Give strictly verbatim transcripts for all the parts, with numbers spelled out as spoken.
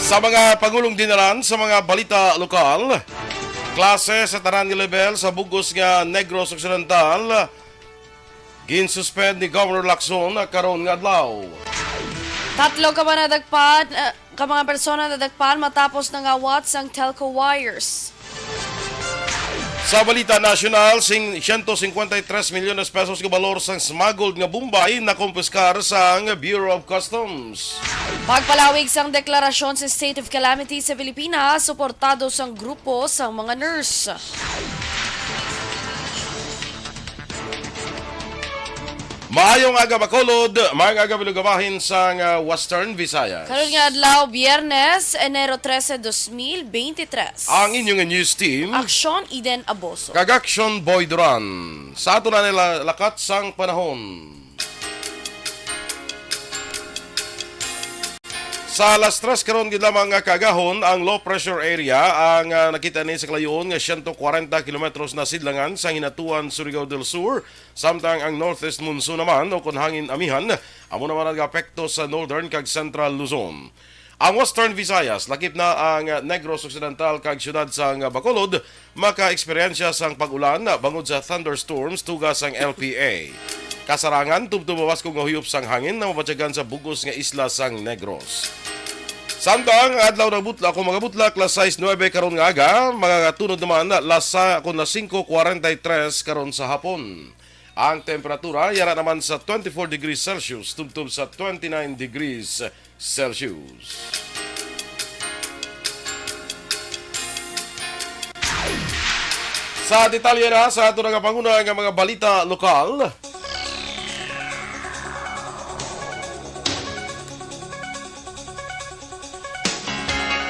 Sa mga pangulong dinalan sa mga balita lokal, klase sa tanan nga level sa bug-os nga Negros Occidental ginsuspend ni Governor Lacson karon nga adlaw. Tatlo ka mga nadagpan, ah, ka mga persona nadagpan matapos nangawat sang telco wires. Sa balita nasyonal, sing siyento singkwenta y tres milyones pesos nga balor sang smuggled nga Bombay nakumpiskar sang Bureau of Customs. Pagpalawig sang deklarasyon sa state of calamity sa Pilipinas, suportado sang grupo sang mga nurse. Maayong aga, Bacolod. Maayong aga, mga bahin sang, ah, Western Visayas. Karon nga adlaw, Biyernes, Enero trese, dos mil beintitrés. Ang inyong news team. Aksyon, Eden Aboso. Kag Aksyon, Boy Duran. Sa ato na nila lakat sang panahon. Sa alas tres karon gid lamang nga kaagahon ang low pressure area ang, ah, nakita ni sa kalayoon nga siyento kwarenta kilometros na sidlangan sa Hinatuan, Surigao del Sur, samtang ang northeast monsoon naman o kon hangin amihan amo naman ang apekto sa northern kag central Luzon. Ang Western Visayas, lakip na ang Negros Occidental kag siyudad sang Bacolod, makaeksperyensya sang pag-ulan bangod sa thunderstorms tuga sang L P A. Kasarangan, tubtob mabaskog nga huyop sang hangin na mabatyagan sa bug-os nga isla sang Negros. Samtang adlaw na butla, kung magabutlak, las sais nuebe karon nga aga, magatunod naman las sa, kung las singko kwarenta y tres karon sa hapon. Ang temperatura yara naman sa twenty-four degrees Celsius tubtob sa twenty-nine degrees Celsius. Sa detalye na sa ato nagapanguna nga mga balita lokal.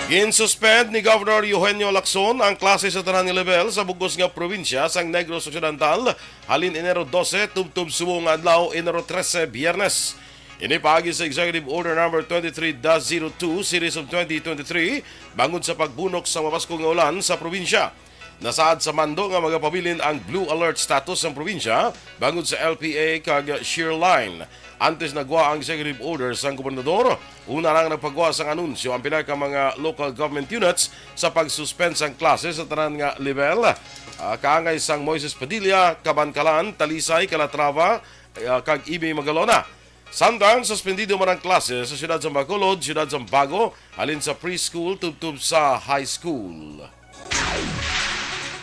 Ginsuspend ni Governor Eugenio Lacson ang klase sa tanan nga level sa bug-os nga probinsya sang Negros Occidental halin Enero dose tubtob subong nga adlaw, Enero trese, Biyernes. Ini paagi sa Executive Order Number twenty-three dash zero two, Series of twenty twenty-three, bangod sa pagbunok sa mabaskog nga ulan sa probinsya. Nasaad sa mando nga magapabilin ang blue alert status sang probinsya bangod sa L P A kag shear line. Antes nagwa ang executive order sang gobernador, una lang nagpagwa sang anunsyo ang pila ka mga local government units sa pag-suspend sang klase sa tanan nga level, ah, kaangay sang Moises Padilla, Kabankalan, Talisay, Calatrava, ah, kag Ibey, Magalona. Samtang suspendido man ang klase sa siyudad sa Bacolod, siyudad sa Bago, halin sa preschool tubtob sa high school.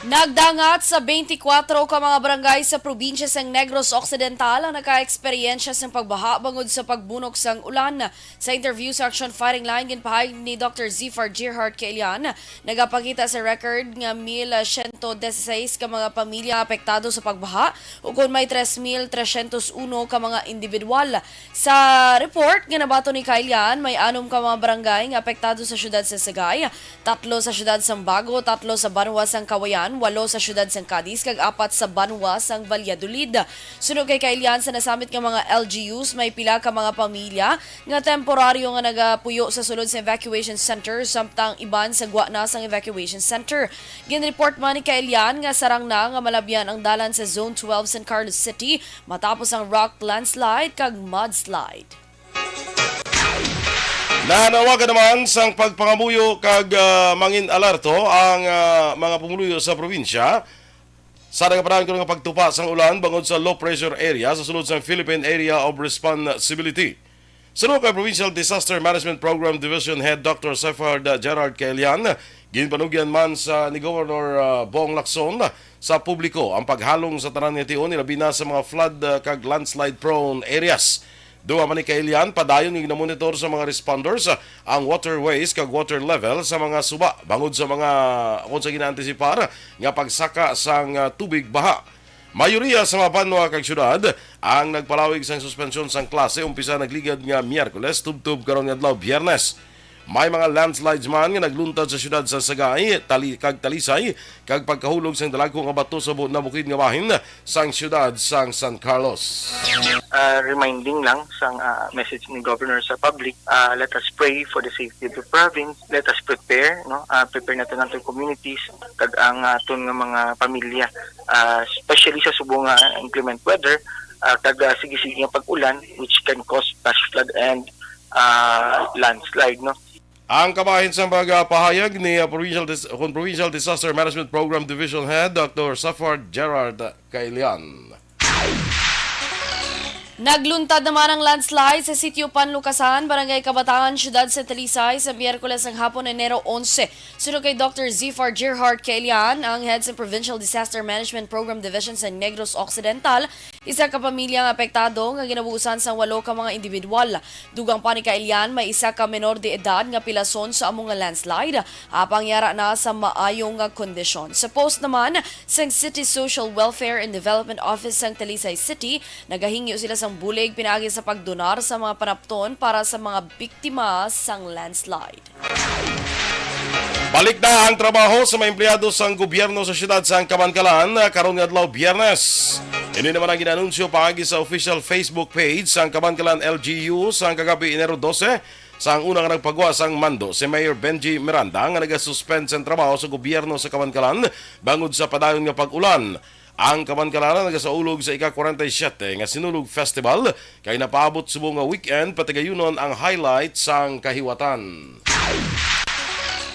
Nagdangat sa twenty-four ka mga barangay sa probinsya sang Negros Occidental ang nakaeksperyensya sang pagbaha bangod sa pagbunok sang ulan. Sa interview sa Action Firing Line, ginpahayag ni Doctor Zifar Gerhard Kailian, nagapakita sa record nga mil siyento disiseis ka mga pamilya apektado sa pagbaha, ukon may tres mil tresyentos uno ka mga individual. Sa report nga nabaton ni Kailian, may anom ka mga barangay nga apektado sa siyudad sa Sagay, tatlo sa siyudad sang Bago, tatlo sa banwa sang Kawayan, walo sa siyudad sang Cadiz, kag apat sa banwa sang Valladolid. Suno kay Kailian, sa nasamit nga mga L G Us, may pila ka mga pamilya nga temporaryo nga nagapuyo sa sulod sa evacuation center, samtang iban sa gwa na sang evacuation center. Ginreport man ni Kailian nga sarang na nga malabyan ang dalan sa Zone twelve San Carlos City matapos ang rock landslide kag mudslide. Nanawagan naman sang pagpangamuyo kag, ah, mangin alerto ang, ah, mga pumuluyo sa probinsya sa nagapanahon nga pagtupa sang ulan bangod sa low pressure area sa sulod sang Philippine Area of Responsibility. Suno kay Provincial Disaster Management Program Division Head Doctor Sefard Gerard Kailian, ginpanugyan man sa ni Governor, ah, Bong Lacson sa publiko ang paghalong sa tanan nga tion, ilabi na sa mga flood, ah, kag landslide prone areas. Dugang man ni Kailian, padayon nga ginamonitor sa mga responders, ah, ang waterways kag water level sa mga suba bangod sa mga, kung sa ginaantisipar nga pagsaka sang, ah, tubig baha. Mayoriya sa mga banwa kag syudad ang nagpalawig sang suspensyon sang klase umpisa nagligad nga Miyerkules tubtob karon nga adlaw, Biyernes. May mga landslides man nga nagluntad sa siyudad sa Sagay, Tali-, kag Talisay, kag pagkahulog sang dalagko nga bato sa bu-, nabukid nga bahin sang siyudad sang San Carlos. Uh, reminding lang sang, uh, message ni Governor sa public, uh, let us pray for the safety of the province. Let us prepare, no? Uh, prepare natin ang ating communities, kag ang, uh, aton nga mga pamilya, uh, especially sa subong nga inclement weather, uh, kag, uh, sige-sige nga pag-ulan, which can cause flash flood and, uh, landslide, no? Ang kabahin sang pagpahayag ni, uh, Provincial Dis-, kun Provincial Disaster Management Program Division Head Doctor Safar Gerard Kailian. Nagluntad naman ang landslide sa Sitio Panlukasan, Barangay Kabataan, Siyudad sa Talisay, sa Miyerkules ng hapon, Enero onse. Suno kay Doctor Zifar Gerhard Kailian, ang head sa Provincial Disaster Management Program Division sa Negros Occidental, isa ka pamilya ang apektado nga ginabuusan sang walo ka mga individual. Dugang pa ni Kailian, may isa ka menor de edad nga pilason sa amo nga landslide, apang yara na sa maayo nga kondisyon. Sa post naman sang City Social Welfare and Development Office sang Talisay City, nagahingyo sila sang bulig pinaagi sa pagdonar sa mga panapton para sa mga biktima sang landslide. Balik na ang trabaho sa mga empleyado sang gobyerno sa siyudad sang Kabankalan karon nga adlaw, Biyernes. Ini naman ang ginanunsyo paagi sa official Facebook page sang Kabankalan L G U sang kagabi, Enero dose, sang una nga nagpagwa sang mando, si Mayor Benji Miranda, nga nagasuspend sang trabaho sa gobyerno sa Kabankalan bangod sa padayon nga pag-ulan. Ang Kabankalan nagasaulog sa ika-kwarenta y siyete nga Sinulog Festival, kay napaabot subong nga weekend, patigayunon ang highlight sang kahiwatan.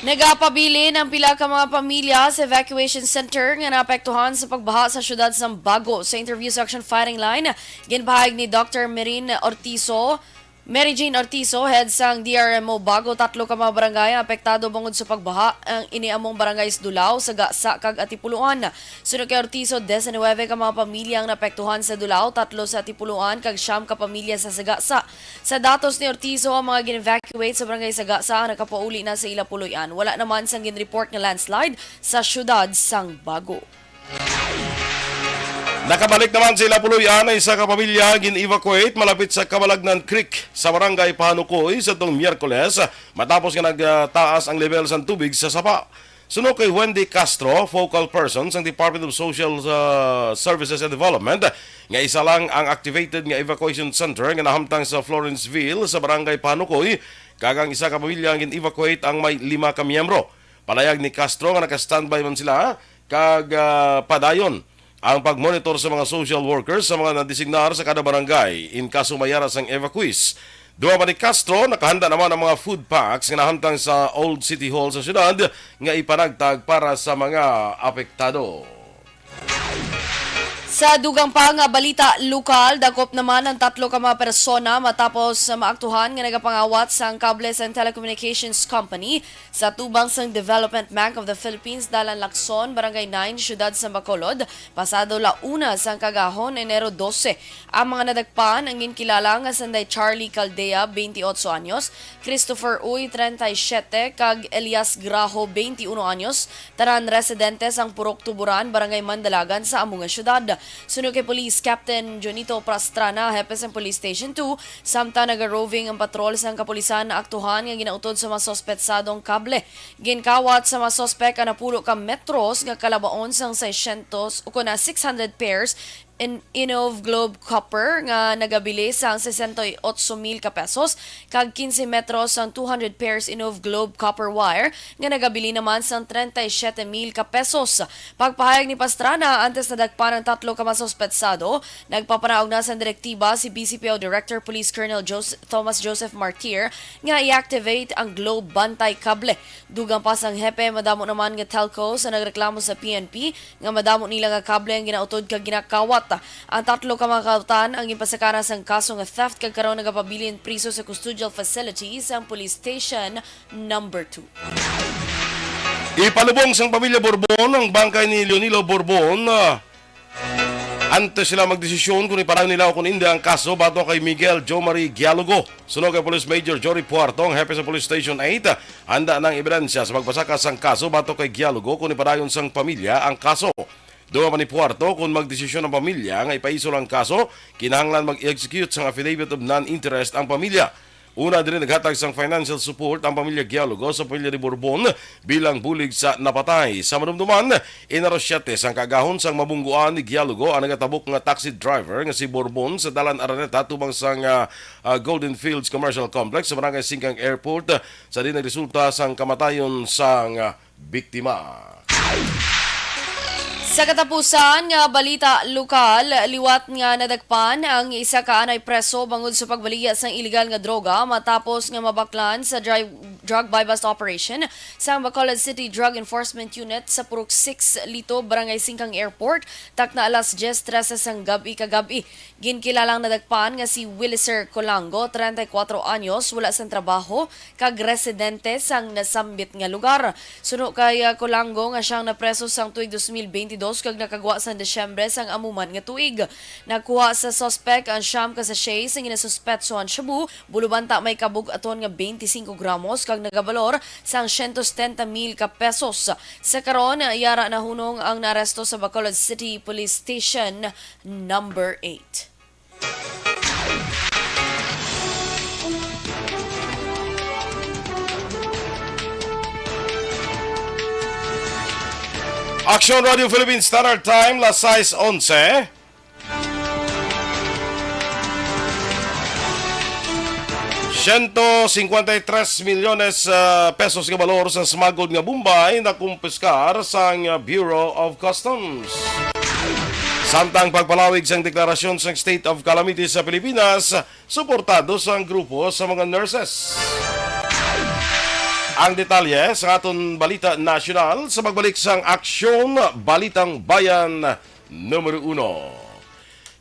Nagapabilin ang pila ka mga pamilya sa evacuation center nga naapektuhan sa pagbaha sa siyudad sang Bago. Sa interview sa Action Firing Line, ginpahayag ni Doctor Merin Ortizo, Mary Jane Ortizo, head sang D R M O Bago, tatlo ka mga barangay ang apektado bangod sa pagbaha. Ang ini among barangay sa Dulao, Sagasa, kag Atipuluan. Suno kay Ortizo, diecinueve ka mga pamilya ang naapektuhan sa Dulao, tatlo sa Atipuluan, kag siyam ka pamilya sa Sagasa. Sa datos ni Ortizo, ang mga gin-evacuate sa barangay Sagasa ang nakapauli na sa ila puloy-an. Wala naman sang gin-report nga landslide sa siyudad sang Bago. Nakabalik naman sa ila puloy-an ang isa ka pamilya gin-evacuate malapit sa Kabalagnan Creek sa barangay Pahanukoy sa tong Miyerkules, matapos nga nagtaas ang level sang tubig sa sapa. Suno kay Wendy Castro, focal person sang Department of Social, uh, Services and Development, nga isa lang ang activated nga evacuation center nga nahamtang sa Florenceville sa barangay Pahanukoy, kag ang isa ka pamilya ang gin-evacuate ang may lima ka miyembro. Palayag ni Castro nga naka-standby man sila kag, ah, padayon ang pagmonitor sa mga social workers sa mga nadesignar sa kada barangay in kaso may yara sang evacuees. Dugang pa ni Castro, nakahanda naman ang mga food packs nga nahamtang sa Old City Hall sa siyudad nga ipanagtag para sa mga apektado. Sa dugang pa nga balita lokal, dakop naman ang tatlo ka mga persona matapos sa maaktuhan nga nagapangawat sang kable sang telecommunications company sa tubang sang Development Bank of the Philippines, Dalan Lacson, Barangay nine, Siyudad sa Bacolod, pasado la una sang kagahon, Enero dose. Ang mga nadakpan ang ginkilala nga sanday Charlie Caldea, twenty-ocho anyos, Christopher Uy, treinta y siete, kag Elias Graho, twenty-uno anyos, tanan residente sang Purok Tuburan, Barangay Mandalagan sa amo nga siyudad. Suno kay Police Captain Junito Prastrana, hepe sang Police Station two, samtang nagaroving ang patrol sang kapulisan, naaktuhan nga ginautod sa mga suspetsado ang kable. Ginkawat sa mga suspek ang napulo ka metros nga kalabaon sang seiscientos, o kon na six hundred pairs in Innov Globe copper nga nagabili sang sesenta y ocho mil ka pesos, kag quince metros sang two hundred pairs Innov Globe copper wire nga nagabili naman sang treinta y siete mil ka pesos. Pagpahayag ni Pastrana, antes nadakpan ang tatlo ka masuspetsado, nagpapanaog na sang direktiba si B C P O Director Police Colonel Jos-, Thomas Joseph Martir nga i-activate ang Globe Bantay Kable. Dugang pa sang hepe, madamo naman nga telco sa nagreklamo sa P N P nga madamo nila nga kable ang ginautod kag ginakawat. Ang tatlo ka mga kautan ang ginpasakana sang kaso nga theft kag karon nagapabilin priso sa custodial facility sang Police Station Number two. Ipalubong sang pamilya Borbon ang bangkay ni Leonilo Borbon, ah, antes sila magdesisyon kung ipadayon nila o kung hindi ang kaso batok kay Miguel Jomari Gialogo. Suno kay Police Major Jory Puerto, ang hepe sa Police Station eight, handa na ang ebidensya sa pagpasaka sang kaso batok kay Gialogo kung ipadayon sang pamilya ang kaso. Dugang pa ni Puerto, kung magdesisyon ang pamilya nga ipaisol ang kaso, kinahanglan mag-execute sang affidavit of non-interest ang pamilya. Una diri naghatag sang financial support ang pamilya Gialogo sa pamilya ni Borbon bilang bulig sa napatay. Sa madumduman, Enero siyete sang kaagahon sang mabungguan ni Gialogo ang nagatabok nga taxi driver nga si Borbon sa Dalan Araneta tubang sang, ah, ah, Golden Fields Commercial Complex sa Barangay Singkang Airport, ah, sa di nagresulta sang kamatayon sang, ah, biktima. Sa katapusan nga balita lokal, liwat nga nadakpan ang isa ka anay preso bangod sa pagbaligya sang iligal nga droga matapos nga mabaklan sa dri-, drug buy-bust operation sang Bacolod City Drug Enforcement Unit sa Purok six Lito, Barangay Singkang Airport, takna alas diyes trese sang gab-i kagab-i. Ginkilalang nadakpan nga si Williser Colango, treinta y cuatro anyos, wala sang trabaho, kag residente sang nasambit nga lugar. Suno kay, ah, Colango nga siyang napreso sang tuig dos mil beintidos kag nakagwa sang Disyembre sang amo man nga tuig. Nakuha sa suspek ang siyam ka sachet sang ginasuspetsohan shabu, bulubanta may kabug-aton nga twenty-five gramos kag nagabalor sang siyento setenta mil ka pesos. Sa karon, yara nahunong ang naaresto sa Bacolod City Police Station Number eight. Action Radio Philippines Standard Time, las sais onse. Siyento singkwenta y tres milyones, ah, pesos nga balor sa smuggled nga bombay nakumpiskar sang Bureau of Customs. Samtang pagpalawig sang deklarasyon sang state of calamity sa Pilipinas, suportado sang grupo sa mga nurses. Ang detalye sa aton balita nasyonal sa pagbalik sang Aksyon Balitang Bayan Numero Uno.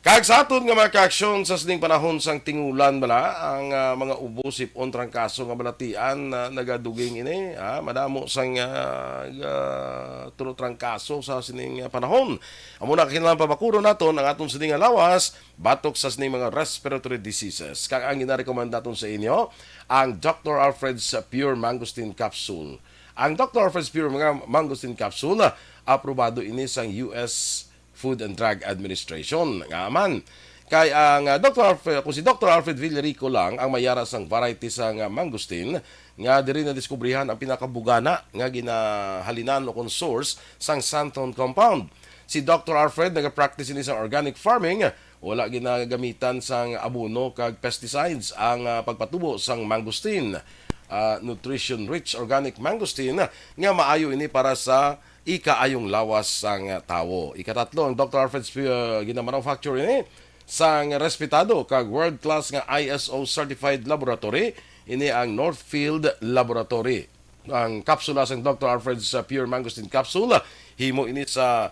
Kag sa aton nga mga kaaksyon sa sining panahon sang tingulan bala, ang, ah, mga ubo, sip-on, trangkaso nga balatian, ah, nagaduging ini, ah, madamo sang, ah, ah, tulo trangkaso sa sining, ah, panahon. Amo na kinahanglan pabakuron naton ang aton sining nga lawas batok sa sining mga respiratory diseases. Kag ang ginarekomenda naton sa inyo, ang Doctor Alfred's Pure Mangosteen Capsule. Ang Doctor Alfred's Pure Mang-, Mangosteen Capsule, ah, aprobado ini sang U S Food and Drug Administration. Nga man, kay ang, ah, Doctor Alfred, kung si Doctor Alfred Villarico lang ang may yara sang variety sang, ah, mangosteen nga diri nadiskubrihan ang pinakabugana nga ginahalinan o kon source sang xanthone compound. Si Doctor Alfred nagapractice ini sa organic farming, wala ginagamitan sang abono kag pesticides ang, ah, pagpatubo sang mangosteen. Ah, nutrition-rich organic mangosteen nga maayo ini para sa ikaayong lawas sang tawo. Ikatatlo, ang Doctor Alfred's Pu-, ah, ginamanufacture ini sang respetado kag world-class nga I S O certified laboratory, ini ang Northfield Laboratory. Ang kapsula sang Doctor Alfred's, ah, Pure Mangosteen Capsule, himo ini sa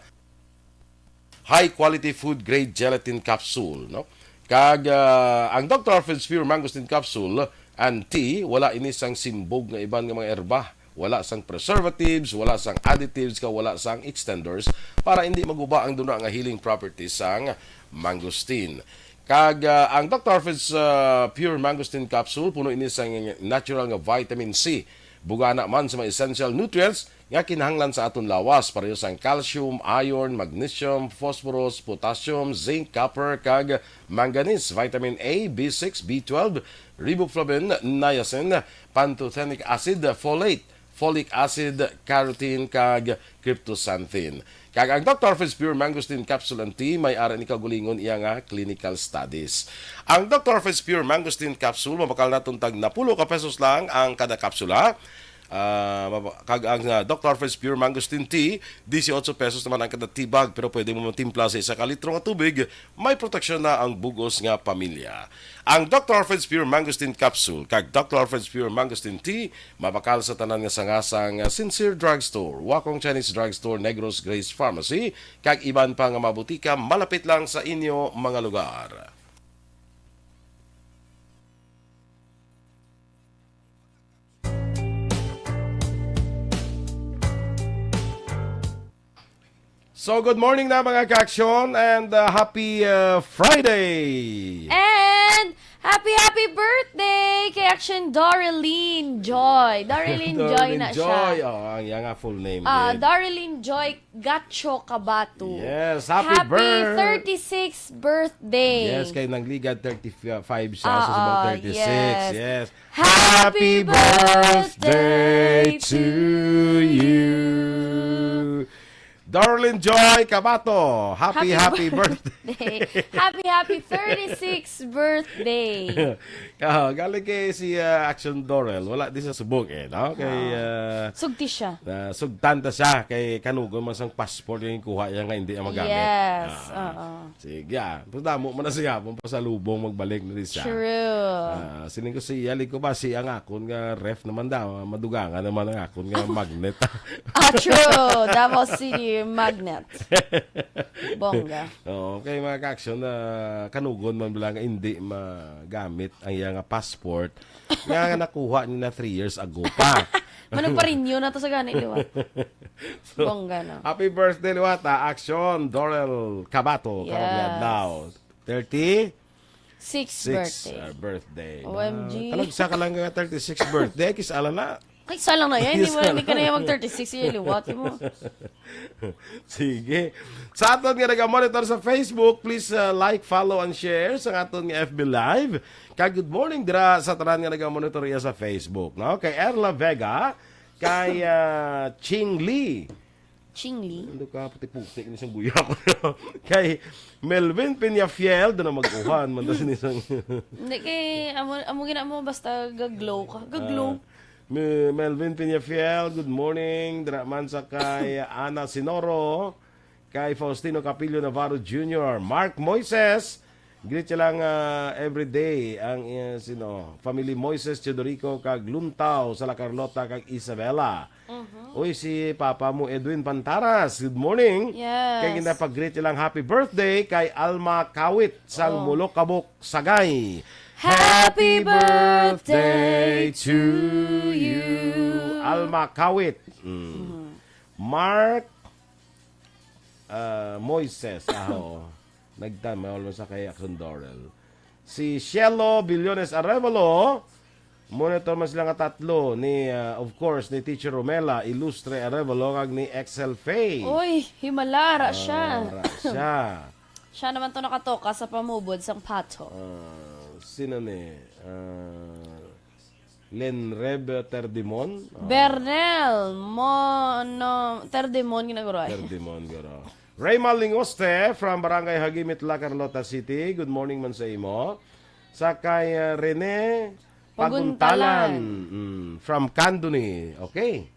high quality food grade gelatin capsule, no? Kag, ah, ang Doctor Alfred's Pure Mangosteen Capsule and Tea, wala ini sang simbog nga iban nga mga erba, wala sang preservatives, wala sang additives, kag wala sang extenders para hindi maguba ang duna nga healing properties sang mangosteen. Kag, ah, ang Doctor Alfred's, ah, Pure Mangosteen Capsule, puno ini sang natural nga vitamin C, bugana man sa mga essential nutrients nga kinahanglan sa aton lawas, pareho sang calcium, iron, magnesium, phosphorus, potassium, zinc, copper, kag manganese, vitamin A, B six, B twelve, riboflavin, niacin, pantothenic acid, folate, folic acid, carotene, kag cryptoxanthin. Kag ang Doctor Alfred's Pure Mangosteen Capsule and Tea, may ara ni kaugalingon iya nga clinical studies. Ang Doctor Alfred's Pure Mangosteen Capsule, mabakal naton tag napulo ka pesos lang ang kada kapsula. Ah, maba-, kag ang, ah, Doctor Alfred's Pure Mangosteen Tea, dieciocho pesos naman ang kada tea bag, pero pwede mo matimpla sa isa ka litro nga tubig. May proteksyon na ang bug-os nga pamilya. Ang Doctor Alfred's Pure Mangosteen Capsule kag Doctor Alfred's Pure Mangosteen Tea mabakal sa tanan nga sanga sang Sincere Drugstore, Wakong Chinese Drugstore, Negros Grace Pharmacy, kag iban pa nga mga butika malapit lang sa inyo mga lugar. So, good morning na, mga ka-aksyon, and, uh, happy, uh, Friday! And happy, happy birthday kay Action Dorilyn Joy. Dorilyn Joy Dorilyn na siya. Joy. Oh, ang iya nga full name, Ah, gid. Dorilyn Joy Gacho Cabato. Yes, happy Happy birth- thirty-sixth birthday. Yes, kay nagligad thirty-five siya, so, Ah, sa ah, thirty-six. Yes. Yes. Happy birthday to you. Darlene Joy Cabato, happy, Happy happy birthday. birthday. Happy, happy thirty-sixth birthday. Ah, galing kay si, ah, Action Dorel. Wala di sa subok eh, no? Kay, Ah. ah, Sugti siya. ah, sugtan ta siya kay kanugon man sang passport yung kuha niya nga hindi niya magamit. Yes, Ah. oo. Sige, ah. Pero damo man na siya. Kung pasalubong, magbalik na di siya. True. Ah, siling ko si Yali ko ba, si ang akon nga ref naman daw, madugangan naman ang akon nga magnet. Ah, true. Davao City magnet. Bongga. Oo, kay mga ka-action na kanugon man lang hindi magamit ang iya nga passport nga nakuha niya three years ago pa. Manong parinyo na to sa gani, liwat. So, Bongga, no? Happy birthday, liwat, ah, Action, Dorel Cabato, karong Yes. adlaw. Thirty? Six Six, birthday. ah, birthday. O M G. Na, talagsa ka lang nga thirty-six birthday, kis-a lang na. Ay, isa lang na yan. Hindi mo, Isa hindi ka na lang. yan mag thirty-six, yung liwat mo. Sige. Sa aton nga naga-monitor sa Facebook, please, uh, like, follow, and share sa aton nga F B Live. Kag good morning dira sa tanan nga naga-monitor iya sa Facebook, no? Kay Erla Vega, kay, uh, Ching Lee. Ching Lee. Ano ka, puti-puti ni sang guya ko. Kay Melvin Peñafiel, doon na mag-uhan, man, tas ni sang Hindi kay, amo, amo gina mo, basta gaglow ka. Gaglow. Ah, Mi-, Melvin Peñafiel, good morning. Dira man sa kay Ana Sinoro, kay Faustino Capillo Navarro Junior, Mark Moises, greet siya lang, ah, everyday ang, eh, sino, family Moises, Teodorico, kag Luntao, sa La Carlota, kag Isabela. Mhm. Uy, si Papa mo, Edwin Pantaras, good morning. Yes. Kay ginapag-greet siya lang happy birthday kay Alma Kawit sang Oh. Mulokabok, Sagay. Happy birthday to you. Alma Kawit. Mm. Mhm. Mark, ah, Moises. Ah, oo. Nagtama, almost sa kay Action Dorel. Si Shelo Billones Arevalo, monitor man sila nga tatlo ni, ah, of course, ni Teacher Romela Ilustre Arevalo kag ni Excel Faye. Uy, himala, ra siya. Ah, ra siya. Siya naman to nakatoka sa pamubod sang pato. Ah, sino ni? Ah, Lenreb Terdimon? Ah. Bernel Mono Terdimon, ginaguro ay. Terdimon, guro. Raymal Lingoste from Barangay Hagimit, La Carlota City. Good morning man sa imo. Sa kay, uh, Rene Paguntalan. Paguntalan. Mm, from Candoni. Okay.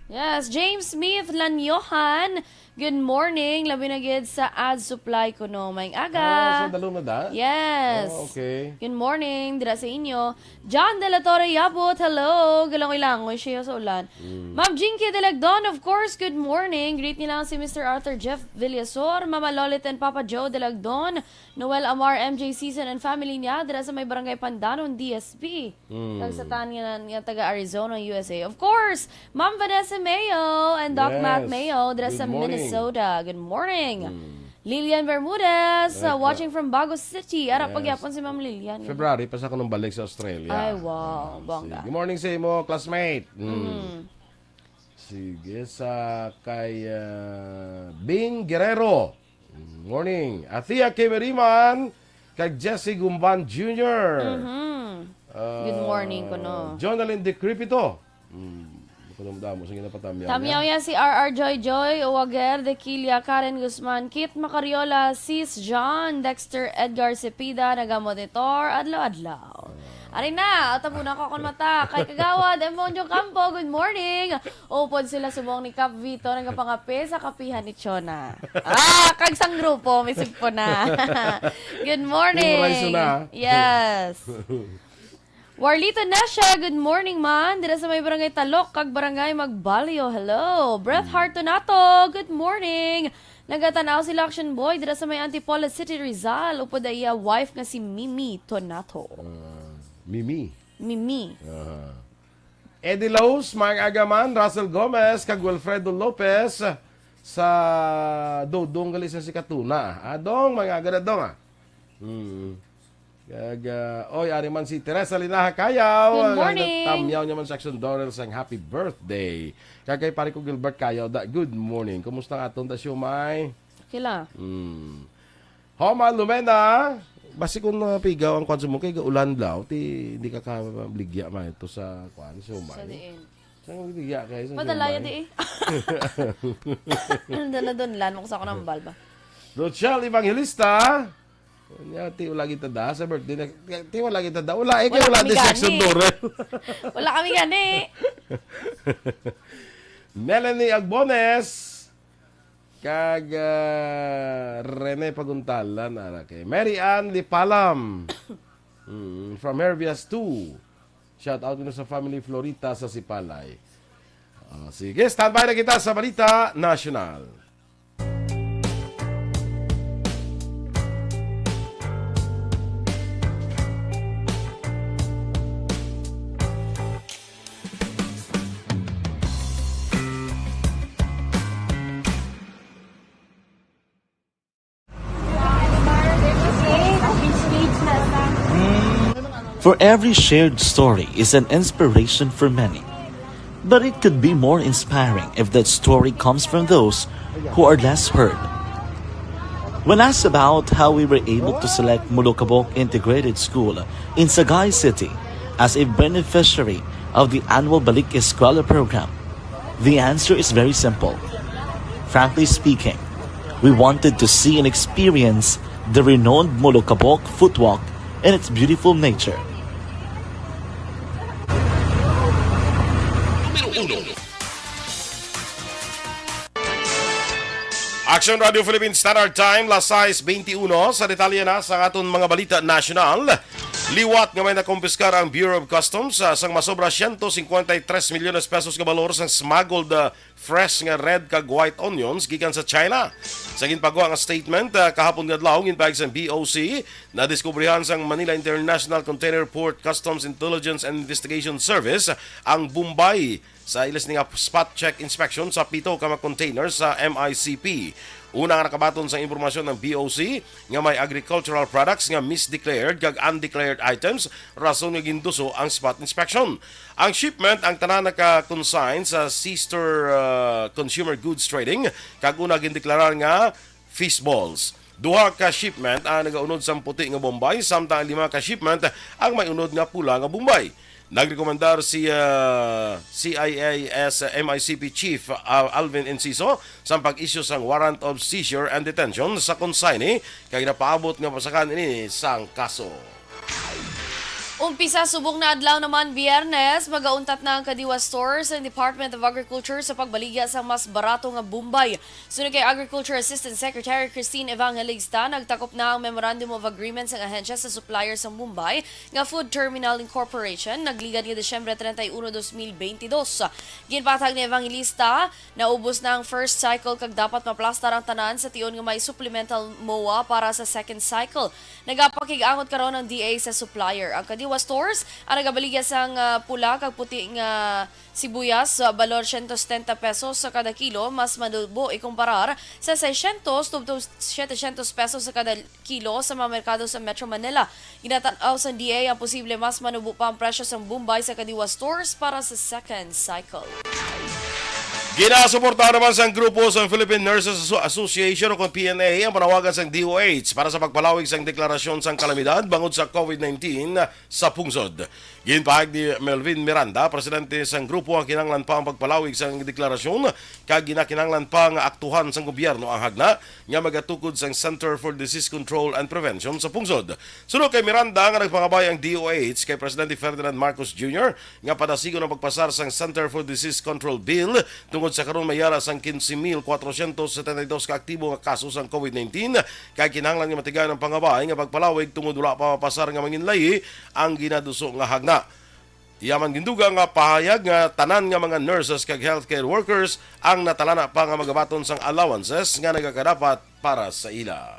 Yes, James Smith Lanyohan. Good morning. Labi na gid sa Ad Supply kuno. Maayong aga. Ah, sa Daluma da? Yes. Oh, okay. Good morning. Dira sa inyo. John De La Torre Yabot, hello. Galangoy-langoy siya sa ulan. Mm. Ma'am Jinky Delagdon, of course, good morning. Greet nila si Mister Arthur Jeff Villasor, Mama Lolit and Papa Joe Delagdon, Noel Amar, M J Season and family niya, dira sa may barangay Pandanon, D S P. Mm. Kag sa tanan nga taga Arizona, U S A. Of course, Ma'am Vanessa Mayo and Doc Mac Yes. Mayo, dira Good sa morning. Minnesota. Good morning. Mm. Lilian Bermudez, uh, Right, watching right. from Bago City. Ara Yes. pagyapon si Ma'am Lilian. February pa sa akong balik sa Australia. Ay, wow, Ah, bongga. sige. Good morning sa imo, classmate. Mm. Mm. Sige, sa kay, uh, Bing Guerrero. Morning. Athea Kimeriman, kag Jesse Gumban Junior. Mhm. Uh, Good morning, kuno. Jonalyn Decrepito. Mm. Damo, damo, sige na patamyaw Tamyaw niya. Yan si R R Joy Joy, Uwager, Dekilia, Karen Guzman, Kit Macariola, Sis John, Dexter, Edgar Cepeda, nagamonitor, adlaw-adlaw. Ah. Ari na, o, tabo na ko akong mata. Kay Kagawad, Emonjo Campo, good morning. Upod sila subong ni Kap Vito, nagapangape sa kapihan ni Chona. Ah, kag sang grupo, may sigpo na. Good morning. Team Rice na. Yes. Warlito Nesha, good morning, man. Dira sa may barangay Talok, kag barangay Magbalyo. Hello. Breath Mm. Heart Donato, good morning. Nagatan-aw sila Action Boy dira sa may Antipolo City, Rizal. Upod ang iya wife nga si Mimi Donato. Ah, Mimi. Mimi. Ah. Eddie Laus, Mang Agaman, Russell Gomez, kag Wilfredo Lopez sa Dodong gali sa si Katuna. Ah, Dong, mga agad, Dong, ah. Hmm. Kag, ah, oy, ari man si Teresa Linaha Kayaw. Good Ang morning. Nagtamyaw niya man sa Action Dorel sang happy birthday. Kag kay pare ko Gilbert Kayaw, da, good morning. Kumusta ang aton da siumay? Okay lang. Hmm. Homa Lumena, basi kung napigaw ang kwan sa mo, kay gaulan daw, ti, hindi ka kabligya man ito sa kwan, sa Sa umay. Diin? Ang bigya kayo sa Madala yan sumbay. Di eh. Nandun na dun, lan mo ko sa ako ng balba. Rochelle Evangelista. Nya, ti wala kita da sa birthday na. Ti wala kita da. Wala, eh, kay Wala wala kami di section gani. Dora. Wala kami gani. Melanie Agbones. Kag, ah, Rene Paguntalan, ara kay Mary Ann Lipalam. Mm, from Herbias two. Shout out kuno sa family Florita sa Sipalay. Ah, sige, standby na kita sa Balita National. For every shared story is an inspiration for many. But it could be more inspiring if that story comes from those who are less heard. When asked about how we were able to select Molokabok Integrated School in Sagay City as a beneficiary of the annual Balik Eskwela program, the answer is very simple. Frankly speaking, we wanted to see and experience the renowned Molokabok Footwalk and its beautiful nature. Numero uno. Action Radio Philippines Standard Time, las sais veintiuno. Sa detalye na sa aton mga balita nasyonal, liwat nga may nakumpiskar ang Bureau of Customs, ah, sang masobra siyento cincuenta y tres milyones pesos nga balor sang smuggled, ah, fresh nga red kag white onions gikan sa China. Sa ginpagwa nga statement, ah, kahapon nga adlaw, ginpahayag sang B O C, nadiskubrihan sang Manila International Container Port Customs Intelligence and Investigation Service ang Bombay sa ilis ni nga spot check inspection sa pito ka mga container sa M I C P. Una nga nakabaton sa impormasyon ng B O C nga may agricultural products nga misdeclared kag undeclared items, rason nga ginduso ang spot inspection. Ang shipment, ang tanan naka-consign sa Sister, uh, Consumer Goods Trading, kag una gindeklarar nga fish balls. Duha ka shipment ang nagaunod sang puti nga Bombay, samtang ang lima ka shipment ang may unod nga pula nga Bombay. Nagrekomendar si, uh, C I A S M I C P Chief, uh, Alvin Enciso sang pag-issue sang warrant of seizure and detention sa consignee, kag napaabot nga pasakan ini sang kaso. Umpisa subong na adlaw naman, Biyernes, magauntat na ang Kadiwa Store sa Department of Agriculture sa pagbaligya sang mas barato nga Bombay. Suno kay Agriculture Assistant Secretary Christine Evangelista, nagtakop na ang Memorandum of Agreement sang ahensya sa supplier sang Bombay nga Food Terminal Incorporation, nagligad nga Disyembre treinta y uno, dos mil veintidós. Ginpatag ni Evangelista, naubos na ang first cycle kag dapat maplastar ang tanan sa tion nga may supplemental moa para sa second cycle. Nagapakig-angot karon ang D A sa supplier. Ang Kadiwa Stores ang nagabaligya sang, ah, pula kag puti nga sibuyas, ah, balor siyento setenta pesos sa kada kilo, mas manubo ikumparar sa seiscientos tubtob setecientos pesos sa kada kilo sa mga merkado sa Metro Manila. Ginatan-aw sang D A ang posible mas manubo pa ang presyo sang Bombay sa Kadiwa Stores para sa second cycle. Ginasuportahan naman sang grupo sang Philippine Nurses Asso-, Association o kon P N A ang panawagan sang D O H para sa pagpalawig sang deklarasyon sang kalamidad bangod sa COVID nineteen sa pungsod. Ginpahayag ni Melvin Miranda, presidente sang grupo, ang kinahanglan pa ang pagpalawig sang deklarasyon kag ginakinahanglan pa nga aktuhan sang gobyerno ang hagna nga magatukod sang Center for Disease Control and Prevention sa pungsod. Suno kay Miranda, nga nagpangabay ang D O H kay Presidente Ferdinand Marcos Junior nga padasigon ang pagpasar sang Center for Disease Control Bill, tungod sa karon may yara sang quince mil cuatrocientos setenta y dos ka aktibo nga kaso sang COVID nineteen, kay kinahanglan nga matigayon ang pangabay nga pagpalawig tungod wala pa mapasar nga manginlayi ang ginaduso nga hagna. Iya man gindugang nga pahayag nga tanan nga mga nurses kag healthcare workers ang natalana pa nga magabaton sang allowances nga nagakadapat para sa ila.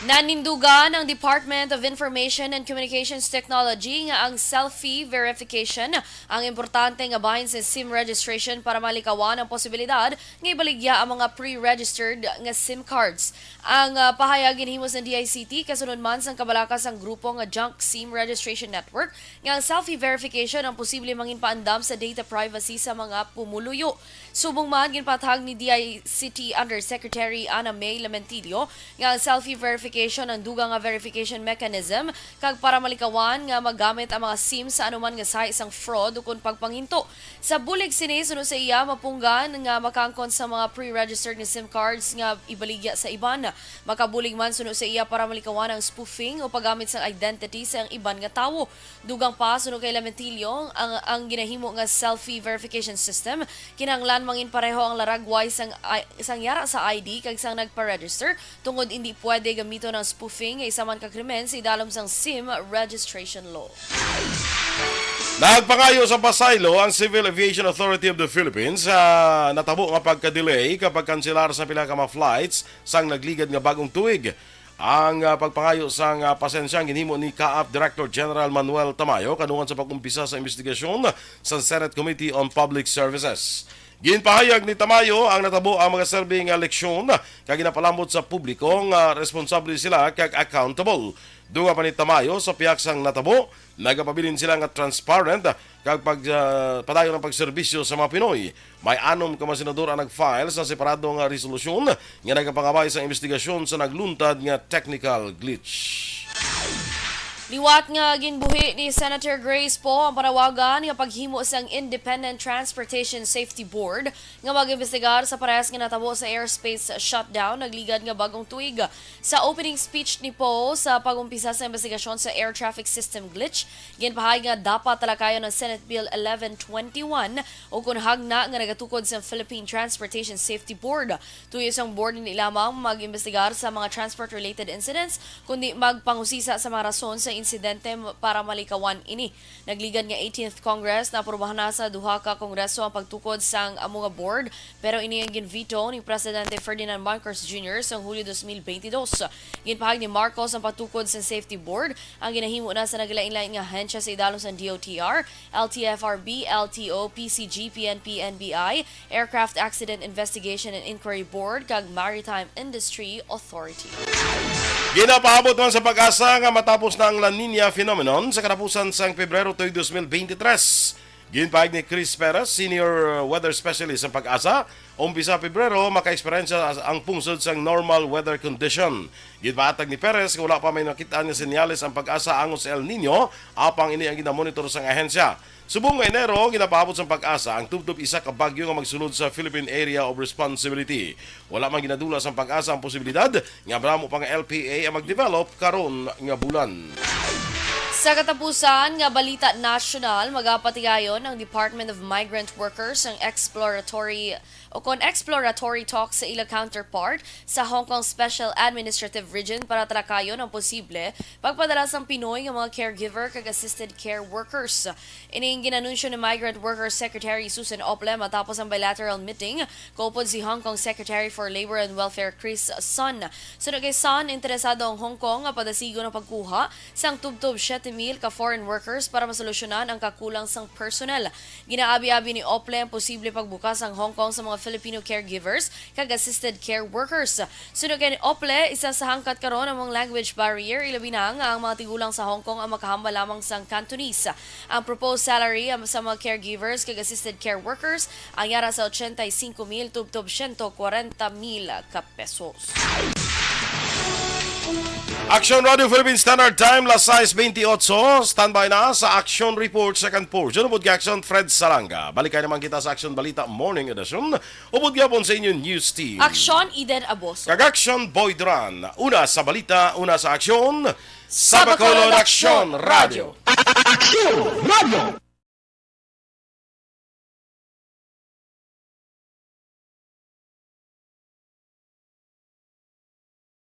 Nanindugan ang Department of Information and Communications Technology nga ang selfie verification ang importante nga bahin sa SIM registration para malikawan ang posibilidad nga ibaligya ang mga pre-registered nga SIM cards. Ang, ah, pahayag ginhimo sa D I C T kasunod man sang kabalaka sang grupo nga Junk SIM Registration Network nga ang selfie verification ang posible mangin paandam sa data privacy sa mga pumuluyo. Subong man, ginpatag ni D I C T Undersecretary Ana May Lamentillo nga ang selfie verification ang dugang nga verification mechanism kag para malikawan nga magamit ang mga SIM sa anuman nga sahi sang fraud ukon pagpanginto. Sa bulig sini, suno sa iya, mapunggan nga makaangkon sa mga pre-registered nga SIM cards nga ibaligya sa iban. Makabulig man, suno sa iya, para malikawan ang spoofing o paggamit sang identity sa iban nga tawo. Dugang pa, suno kay Lamentillo, ang, ang ginahimo nga selfie verification system, kinahanglan mangin pareho ang laragway sang, i- sang yara sa I D kag sang nagpa-register, tungod indi pwede gamiton ang spoofing nga isa man ka krimen sa idalom sang SIM registration law. Nagpangayo sa pasaylo ang Civil Aviation Authority of the Philippines sa natabo nga pagka-delay kag pagkanselar sa pila ka mga flights sang nagligad nga bagong tuig. Ang, ah, pagpangayo sang, ah, pasensya ang ginhimo ni CAAP Director General Manuel Tamayo kanungan sa pag-umpisa sa investigasyon sa Senate Committee on Public Services. Ginpahayag ni Tamayo ang natabo ang mga serbi nga leksyon kag ginapalambot sa publiko nga responsable sila kag accountable. Dugang pa ni Tamayo, sa pihak sang natabo, nagapabilin sila nga transparent kag pag, ah, padayon ang pagserbisyo sa mga Pinoy. May anom ka mga senador ang nag-file sa separado nga resolusyon nga nagapangabay sa investigasyon sa nagluntad nga technical glitch. Liwat nga ginbuhi ni Senator Grace Poe ang panawagan nga paghimo sang Independent Transportation Safety Board nga mag-imbestigar sa parehas nga natabo sa airspace shutdown nagligad nga bagong tuig. Sa opening speech ni Poe sa pag-umpisa sa investigasyon sa air traffic system glitch, ginpahayag nga dapat talakayon ang Senate Bill eleven twenty-one o kon hagna nga nagatukod sa Philippine Transportation Safety Board. Tuyo sang board, hindi lamang mag-imbestigar sa mga transport-related incidents, kundi magpangusisa sa mga rason sa insidente para malikawan ini. Nagligad nga eighteenth Congress, naaprubahan na sa duha ka Kongreso ang pagtukod sang amo nga board, pero ini ang gin-veto ni Presidente Ferdinand Marcos Junior sang Hulyo dos mil benti dos. Ginpahayag ni Marcos ang pagtukod sa safety board ang ginahimo na sa naglain-lain nga ahensya sa idalom sang D O T R, L T F R B, L T O, P C G, P N P, N B I, Aircraft Accident Investigation and Inquiry Board, kag Maritime Industry Authority. Ginapaabot man sa PAGASA nga matapos na ang La Niña phenomenon sa katapusan sang Pebrero tuig dos mil benti tres. Ginpahayag ni Chris Perez, Senior Weather Specialist sa PAGASA, umpisa Pebrero, makaeksperyensya ang pungsod sang normal weather condition. Ginpatag ni Perez nga wala pa may nakit-an nga senyales ang PAGASA angot sa El Niño, apang ini ang ginamonitor sang ahensya. Subong nga Enero, ginapaabot sang PAGASA ang tubtob isa ka bagyo nga magsulod sa Philippine Area of Responsibility. Wala man ginadula sang PAGASA ang posibilidad nga madamo pa nga L P A ang mag-develop karon nga bulan. Sa katapusan nga balita nasyonal, magapatigayon ang Department of Migrant Workers ang exploratory o kon exploratory talks sa ila counterpart sa Hong Kong Special Administrative Region para talakayon ang posible pagpadala sang Pinoy nga mga caregiver kag assisted care workers. Ining ginanunsyo ni Migrant Workers Secretary Susan Ople matapos ang bilateral meeting kaupod si Hong Kong Secretary for Labor and Welfare Chris Sun. Suno kay Sun, interesado ang Hong Kong nga padasigon ang pagkuha sang tubtob siyete mil ka foreign workers para masolusyonan ang kakulang sang personnel. Ginaabi-abi ni Ople ang posible pagbukas sang Hong Kong sa mga Filipino caregivers kag assisted care workers. Suno kay Ople, isa sa hangkat karon ang mga language barrier, ilabi na nga ang mga tigulang sa Hong Kong ang makahambal lamang sang Cantonese. Ang proposed salary, um, sa mga caregivers kag assisted care workers ang yara sa ochenta y cinco mil tubtob siyento kwarenta mil ka pesos. Action Radio Philippine Standard Time, las sais bentiocho. Standby na sa Action Report, second portion. Ubod kay Action Fred Salanga. Balik naman kita sa Action Balita Morning Edition. Ubod gyapon sa inyong news team. Action Eden Aboso. Kag Action Boy Duran. Una sa balita, una sa aksyon. Sa Bacolod Action Radio. Action Radio.